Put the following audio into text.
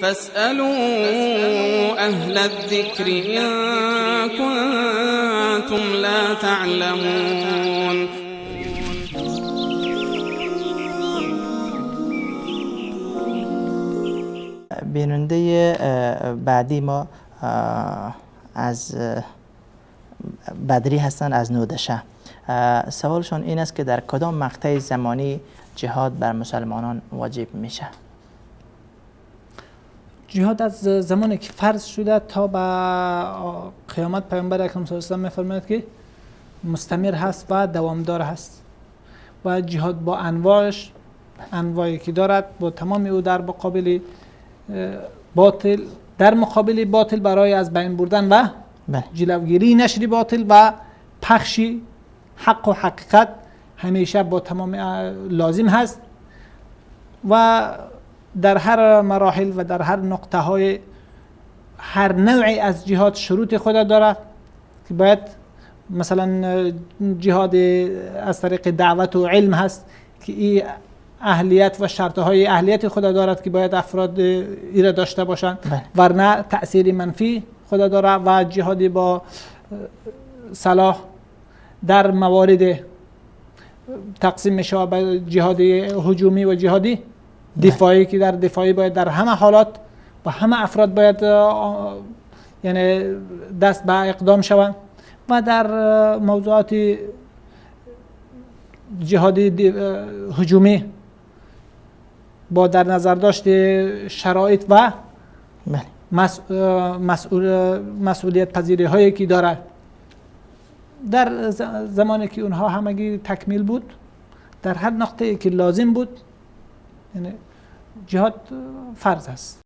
فاسألوا أهل الذكر إن كنتم لا تعلمون. بیننده بعدی ما از بدری هستند، از نودشه. سوالشان این است که در کدام مقطع زمانی جهاد بر مسلمانان واجب میشه؟ جهاد از زمانی که فرض شده تا به قیامت، پیامبر اکرم صلی الله علیه و آله میفرماید که مستمر هست و دوامدار هست و جهاد با انواعش، انواعی که دارد، با تمام او در مقابل باطل، در مقابل باطل برای از بین بردن و جلوگیری نشر باطل و پخش حق و حقیقت همیشه با تمام لازم هست و در هر مراحل و در هر نقطه های هر نوعی از جهاد شروط خود دارد که باید مثلا جهاد از طریق دعوت و علم هست که این اهلیت و شرطهای اهلیت خود دارد که باید افراد ای را داشته باشند، ورنه تأثیر منفی خود دارد. و جهاد با سلاح در موارد تقسیم میشه به جهاد هجومی و جهادی دفاعی که در دفاعی باید در همه حالات و همه افراد باید یعنی دست به اقدام شوند و در موضوعات جهادی هجومی با در نظر داشت شرایط و مسئولیت پذیری هایی که دارد در زمانی که اونها همگی تکمیل بود، در هر نقطه‌ای که لازم بود، یعنی جهاد فرض است.